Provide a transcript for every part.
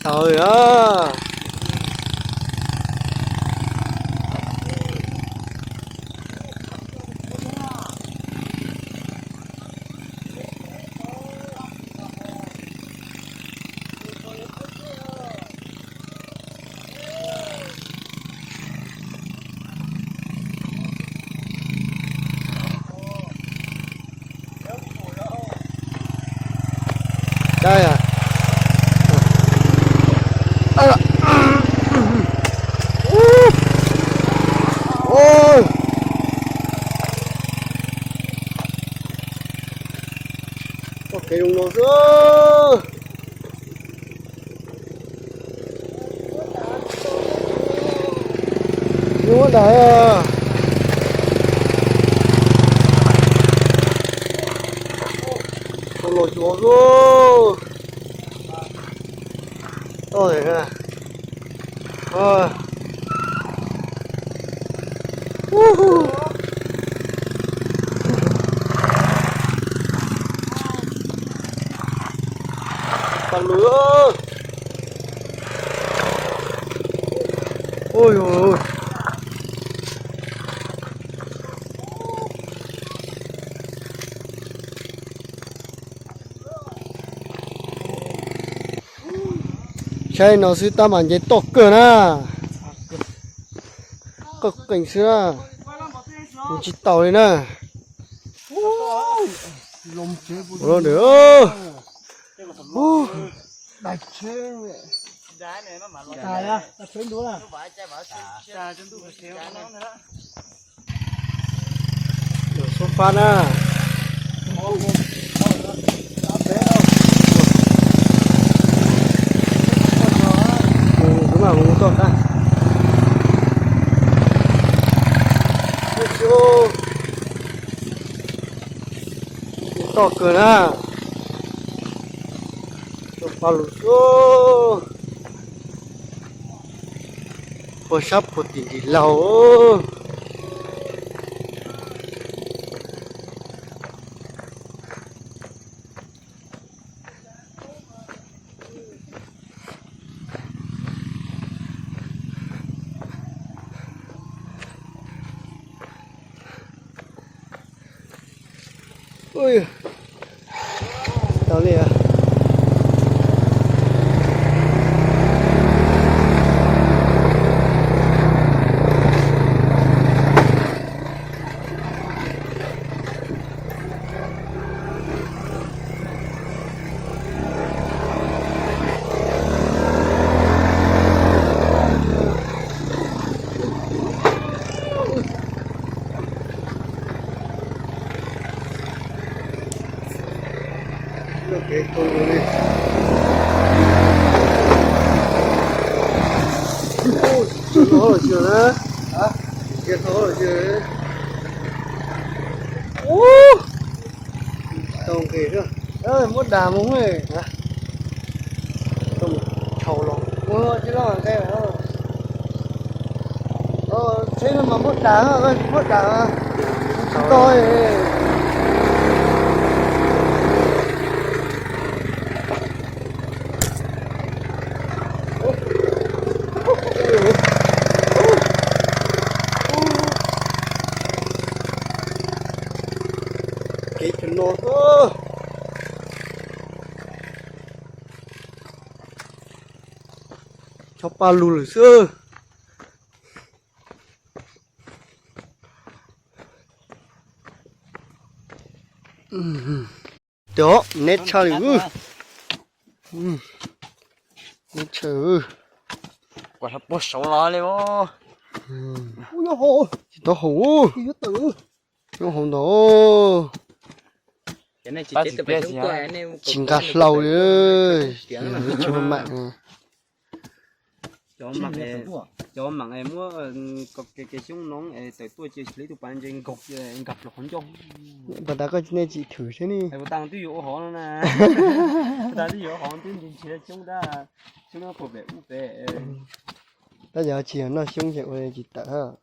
Tau a. Toj kev zoo no xwb. Nyuaj dais. Tau los cuav xwb. Toj. Pas lus. Ui, ui, ui. Saib no xwb tab mas nce toj kawg na. Qeej qeej xwb na. Mus tsis taus li na. Ua no nws. Xub fab na. Mus, mus toj qab. Toj kawg na. Toj paj lug xwb. Puag sab puag tim nrim laug. Ui, tsis tau li. Muab dag mus. Tshau los. Tsheb no mas muab dag, muab dag. Tsis tau. Kev cov no. Chob paj lug lawm xwb. Cov neb tshaj li. Neb tshaj. Puag saum los li. Tsis tau haum. Nyob hauv ntawd. Tsis nqa hlau li. Cov mam, cov mam muab kev xyoob no tawm tuaj cia li tus pas ntse nkaug nkag plaws qhov ncauj. Pas tas koj nej tsis thwm seb ni. Twb yuav ua hov no na. Twb yuav ua hov twb nrhiav xyoob dab, xyoob pem ub pem. Tab yog tsis yog noj xyoob ces ua tsis tawm.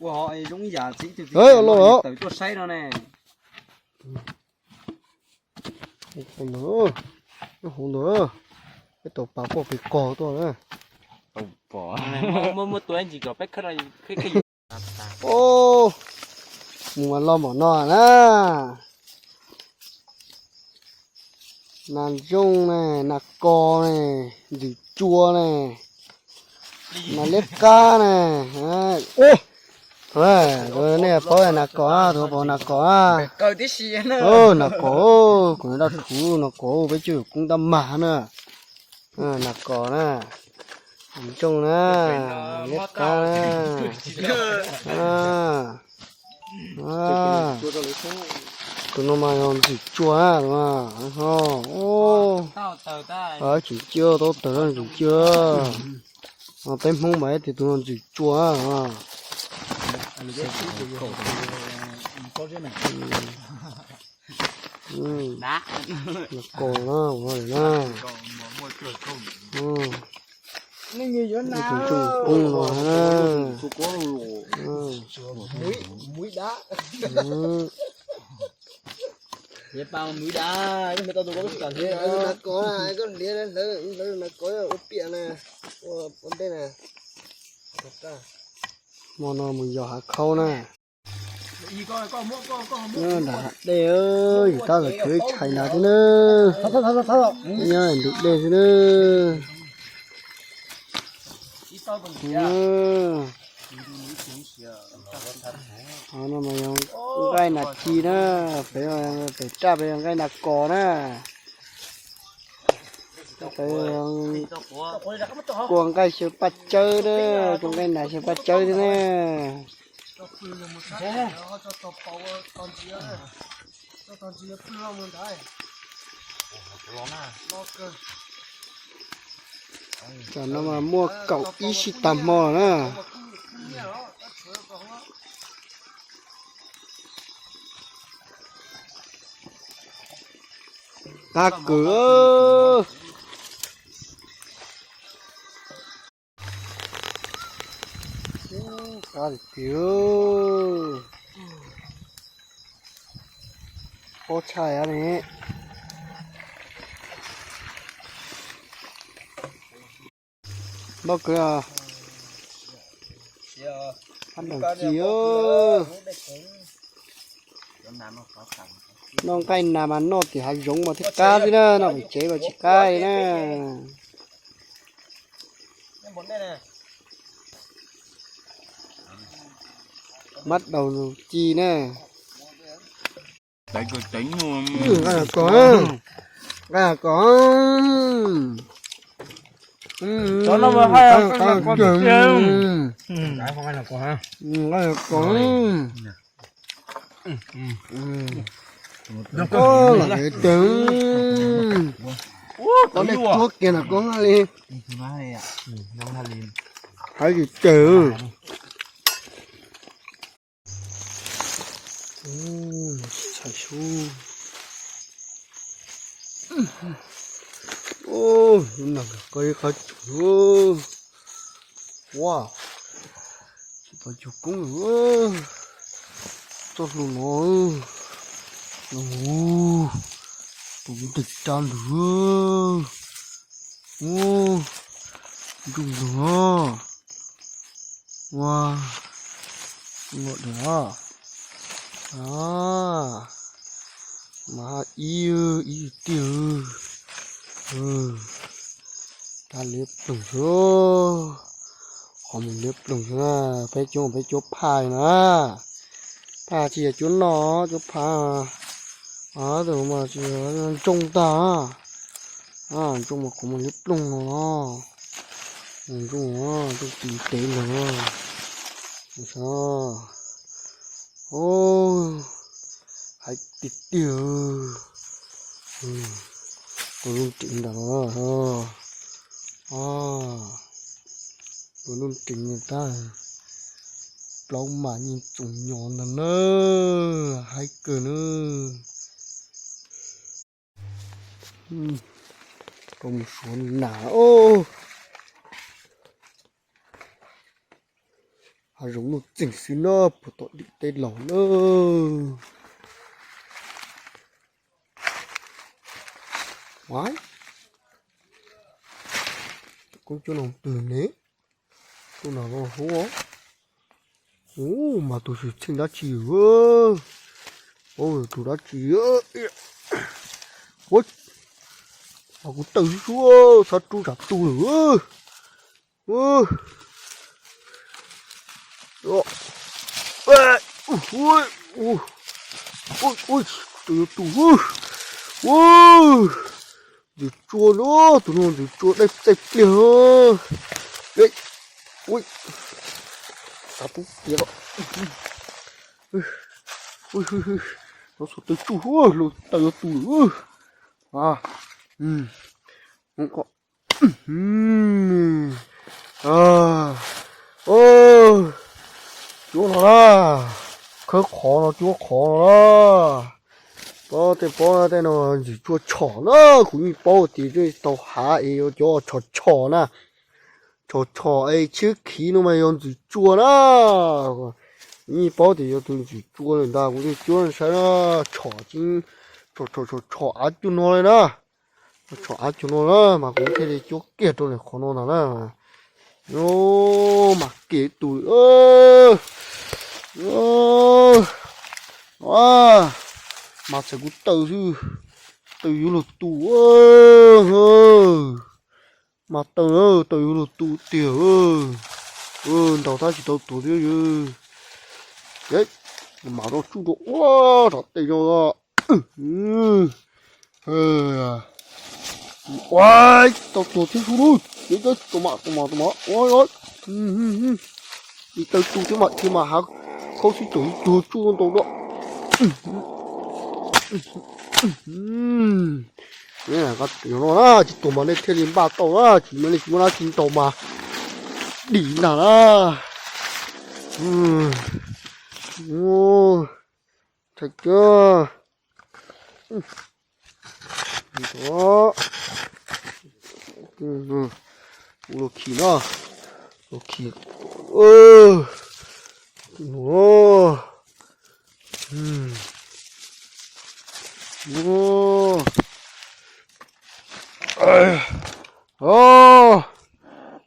Ua hov zoo ib yam txiv tawm tuaj saib no ne. Hauv ntawd, peb tau pas puag pem kog tuaj na. Muab tua ntsis kom peb khawb. Mus mas los npaum no na. Nas ntsooj ne, nas kos ne, ntxwm tsua ne, nas liab qab ne. Nej paub nas kos, tus paub nas kos. Nas kos, kuv daj rhuv nas kos peb coj yuav koob tab mag na. Nas kos na, ntsooj na, liab qab na. Tus no mas yog ntxwm tsua na. Tseem ciaj tau tawg ntxwm tsua. Peb Hmoob mas tias tus no ntxwm tsua. Nas kos na, ua na. Tus ntsooj koob no na. Hmo no mus yos hav khaub na. Nram hav dej, yus tab tom tshuav ib tshais nrad thiab na. Nyob ntug dej xwb na. Qhov no mas yog nqaij nas ci na, pem, pem raj pem yog nqaij nas kos na. Pem kua nqaij xyaw paj tsawb na, kua nqaij nas xyaw paj tsawb thiab na. Tam no mas muaj kaum ib sij tag hmo na. Qab kawg. Qab tiag tiag. Pob tshaj ne. Npau kawg. Qab nqaij ci. Noj nqaij nas mas noj tim hav zoov mas thiaj qab xwb na, noj pem tsev mas tsis qab li na. Mab daus ci na. Nqaij kos, nqaij kos. Nqaij kos. Koj lam hev teg. Koj nej cuab kiag na koj li. Hev tsis teg. Txhais sub. Lub no koj ib qhov tsuag. Ua, tsis tau cug koob lawm. Txoj hlua no, no, tus nteeg rab ntug. Ua, ntsoo ntug. Ua, ntsoo ntug. Mas ib, ib tiag. Tag liab ploog xwb. Qhov mus liab ploog xwb na, peb cuab, peb cuab phaj na. Phaj tsis yog cuab noj, cuab phaj. Tus mas tsis ntsoo tag. Ntsoo mas qhov mus liab ploog no los. Nrooj, nrooj tis tev ntag. Saib, o, hais tiag tiag. Tus nrooj tis ntag los, tus nrooj tis ntag, plaub mas yeej txoos nyo ntag na, haib kawg na. Koj mus suav nas os. Hav zoov nuj txeeg xwb na, puag tom dim teb los na. Koob cuab no twg ne? Tus no hlub. Ub, mas tus xwm txheej dab tsi? Paub tus dab tsi? Ua, mas kuv taw xub xub, xav rub tsam tu lawm. Tus yuav tu. Ntxwm tsua no, tus no ntxwm tsua dawb txaij pliag. Ua, xav pub tiav los. Ua, xuas taw tsuj, taw yuav tu lawm. Cuab no na, khawb qhov no cuab qhov no na. Pob tej pob tej no ntxwm tsua tshom na, kuv yeej paub tias tau hav es yuav cov tshom tshom na. Tshom tshom es tshiab khiv no mas yog ntxwm tsua na. Kuv yeej paub tias yog tus ntxwm tsua lawm ntag, kuv thiaj cuab saib na, tshom tsis, tshom tshom tshom av cuag no li na. Tshom av cuag no na mas kuv thiaj li cuab kiag rau nws qhov no ntag na. Mas kev tus, mas txawm kuv taw xwb, taw yuav luag tu. Mas taw, taw yuav luag tu tiag. Ntaus tab tsis tau tuag thiab. Mam rau tsuj rau ua tom tej no. Ua, tau tuag thiab xwb lauj. Tus mam, tus mam, tus mam, ua, ib taw tu thiab mam, thiab mam hav khaub xib caum ib tug tsuj ntau dua. No na, tsis tuag mas nej thiaj li npaj tau na, tsis mas nej tsis muaj dab tsi ntaus mas dim ntag na. Thaij kiag. Ua, luag khi na, luag khi.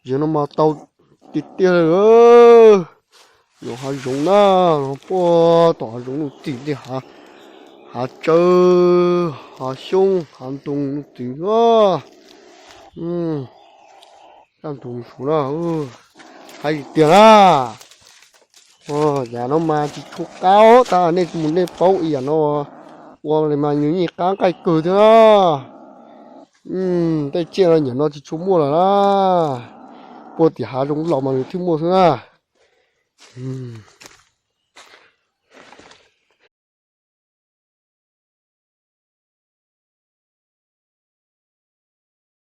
Yog no mas tau tiag tiag li. Yog hav zoov na, no puag tom hav zoov nuj txeeg tej hav tsawb, hav xyoob, hav ntoo nuj txeeg na. Kaj ntug mus na, hais tiag na. Yam no mas tsis tshua qab tab nej mus nej paub ib yam no ua li mas nws yeej qab nqaij kawg thiab na. Tej tsiaj no nyam no tsis tshua muaj lawm na. Puag tim hav zoov laus mas nws thiaj muaj xwb na.